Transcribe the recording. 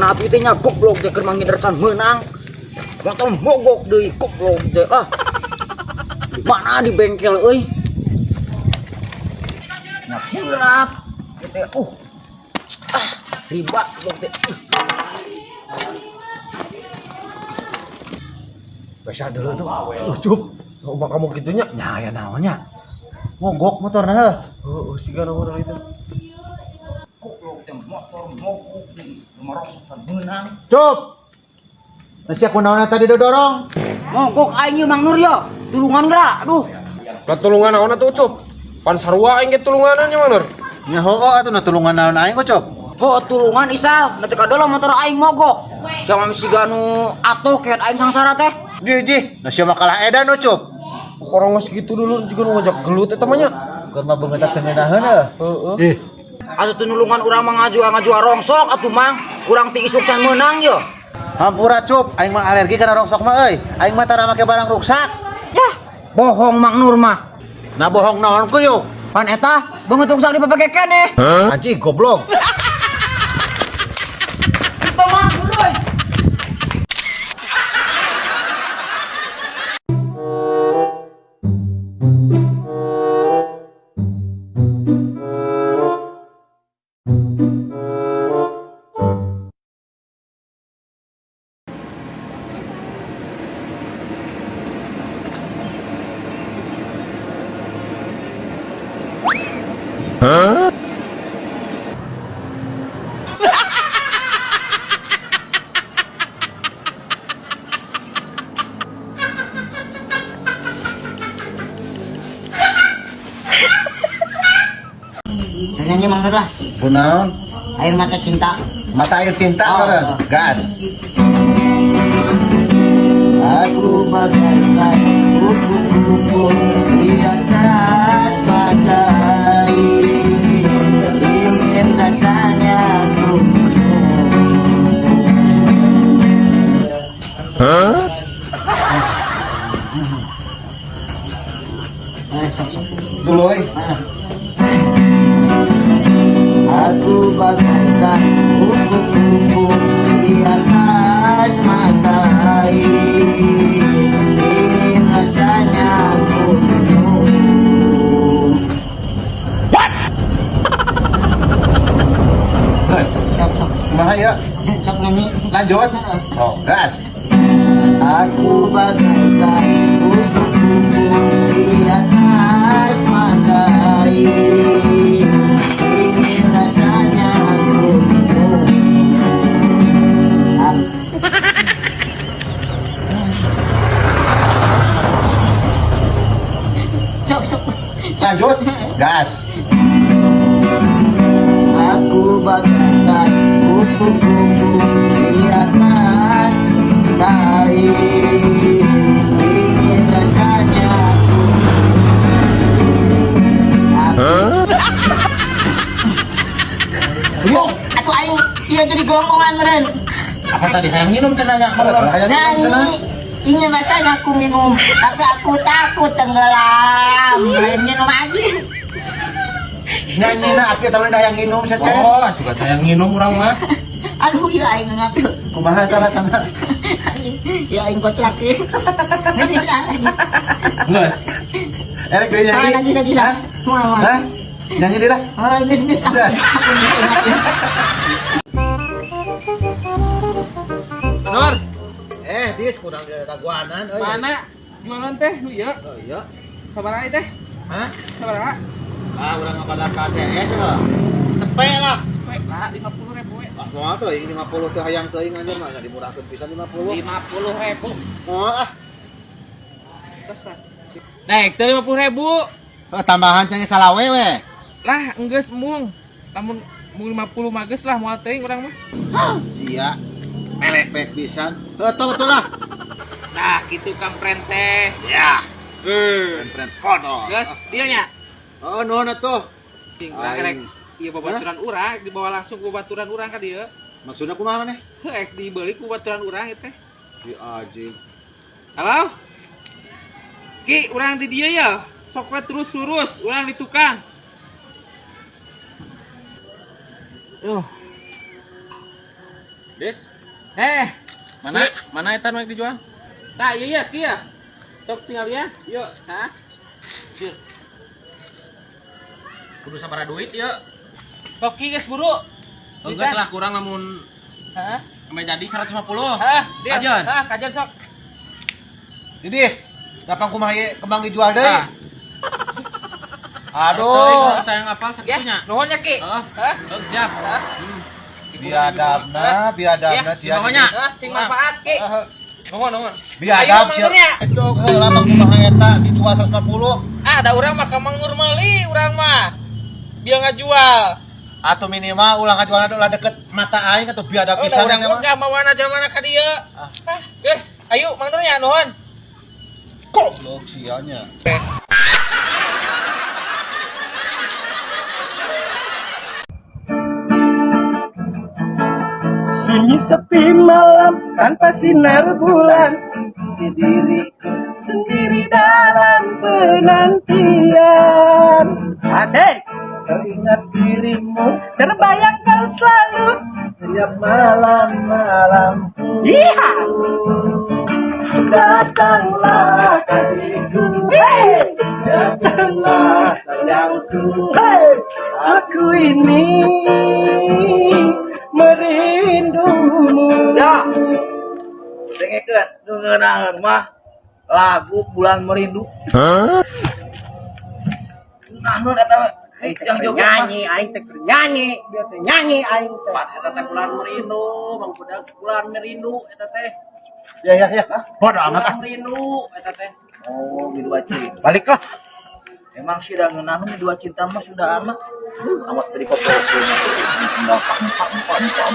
Mana atuh teh nya goblok teh keur mangider can meunang. Motor mogok deui goblok teh ah. Di mana di bengkel euy? Nya berat ieu teh Ah, riba goblok teh. Spesial dulu tuh. Cup. Loba kamu gitunya. Nya aya naonnya? Mogok motorna heuh. Oh, siga naon itu. Goblok teh motor mogok deui, merosot can meunang. Cup. Nah, sia kunaon tadi dodorong? Mogok aing ieu Mang Nur ya. Tulungan geura, aduh. Lah tulungan naon atuh, Cup? Pan sarua aing ge tulunganan nya Mang Nur. Nya heueuh atuh na tulungan naon aing kok, Cup? Oh, tulungan Isal, nanti kadola motor aing mogok. Sama siga nu atoh kayak aing sangsara teh. Jih, jih, nah sia mah kalah edan no, Cup. Orang geus kitu dulu juga nu ngajak gelut eta mah nya. Keur mah beungeut teh ngeunaheun heuh. Heeh. Ih, Atuh teu nulungan urang mah ngajua-ngajua rongsok atuh Mang. Urang ti isuk can meunang yo. Hampura Cup, aing mah alergi kana rongsok mah euy. Aing mah tara make barang ruksak. Yah, bohong Mang Nur mah. Nah bohong naon ku yuk? Pan eta beungeut ruksak dipapake keneh. Anjing goblok. Itu Mang, euy. Nyanyi Mang Nur lah. Kunaon? Air mata cinta. Mata air cinta Oh. kan? Gas. Aku bagaikan kupu-kupu di atas matahari. Ingin rasanya aku. Eh, sok, sok. Dulu euy. Aku bagaikan kupu-kupu di atas matahari. Ingin rasanya aku minum. Sok, sok. Kumaha ya? Sok nyanyi. Lanjut. Oh, gas. Aku bagaikan kupu-kupu di atas matahari. Ingin rasanya aku minum. Sok, sok. Lanjut. Gas. Aku bagaikan kupu-kupu di atas matahari. Ingin rasanya aku. Yo, aku aing iya jadi gonggongan meren. Apa tadi hayang minum cenanya Mang Nur? Hayang minum cenah. Nyanyi. Ingin rasanya aku minum, tapi aku takut tenggelam. Lain minum lagi. Nyanyi na aki eta mah hayang minum sia teh. Oh, suka hayang minum urang mah. Aduh, ya aing ngapil. Kumaha eta rasana? Ya aing kocak ya. Geus geus ah. Geus. Erek deui Ah, nyanyi. lanjut lanjut lah. Moal moal. Hah? Nyanyi deui lah. Ah, geus geus ah. Gas. Aku geus ngapil. Nur, Eh, dis kurang daguanan euy. mana jualan teh nu ieu? Oh iya. Sabaraha teh? Hah? Sabaraha? Ah, urang ngapada KCS lah. Cepet lah. We, lah 50.000 we. Ah, moal teuing 50 teh hayang teuing anjir mah dimurahkeun pisan 50. 50.000. Moal ah. Terus lah. Naik teh 50.000. Oh, tambahan cenah salawe we. Lah, enggeus mung. Lamun mung 50 mah geus lah moal teuing urang mah. Sia. Melepek pisan. Heuh, betul lah. Nah, kitu kampren teh. Ya. Eh, Keren kodol. geus dieu nya. Oh, nuhun atuh. Cing urang Aing. rek ieu babaturan urang dibawa langsung ku babaturan urang ka dieu. Maksudnya kumaha maneh? Heuh, rek dibeli ku babaturan urang ieu teh. Di anjing. Halo? Ki, urang di dieu ya. Sok we terus lurus, urang di tukang. Duh, Des, Eh, mana mana eta nu rek dijual? Tah, iya iya Ki ya. Sok tinggal ya. Yuk, hah? Sir. Kudu sabaraha duit ya? Sok Ki geus buru. Oh, geus lah kurang lamun Hah? sampai jadi 150. Hah, dia. Kajian. Hah, kajian sok. Didis, gampang kumaha ye kembang dijual deui. Tah. Aduh, Aduh, yang apal Ya, sakitunya. nuhun ya Ki. Heeh. Hah? Oh, siap. Hah? Hmm. biadabna, biadabna Ya, sia. bawanya. Hah, sing manfaat Ki. Nuhun, nuhun. Biadab Ayo, Mang sia. Nur, ya. Itu heula mah kumaha eta dijual 150. Ah, ada urang mah ka Mang Nur meuli urang mah. Biar ngajual. Atau minimal ulah ngajualna ulah deket mata aing atau biadab Oh, da pisan urang eta mah mah. gak mawana jalmana ka dieu. Ah. Ah, geus, ayo Mang Nur ya nuhun. Goblok sianya. Sunyi sepi malam tanpa sinar bulan, di diriku sendiri dalam penantian. Asik. Teringat dirimu, terbayang kau selalu setiap malam-malamku. Iya. Datanglah kasihku, hey! Datanglah sayangku, hey! Aku ini merindumu. Ya. Dengekeun nu ngeunaheun mah lagu Bulan Merindu. Ngeunaheun eta mah. Yang joget mah. Nyanyi, aing teh keur nyanyi, biar teh nyanyi aing teh. Pak, eta teh Bulan Merindu, Mang Budak Bulan Merindu eta teh. Ya ya ya. Bodoh amat Bulan ah. Merindu eta teh. Oh, dua cinta. Baliklah. Emang sih dah ngeunaheun dua cinta mah sudah amat. Amat dari kopo. Tinggal pam pam pam pam.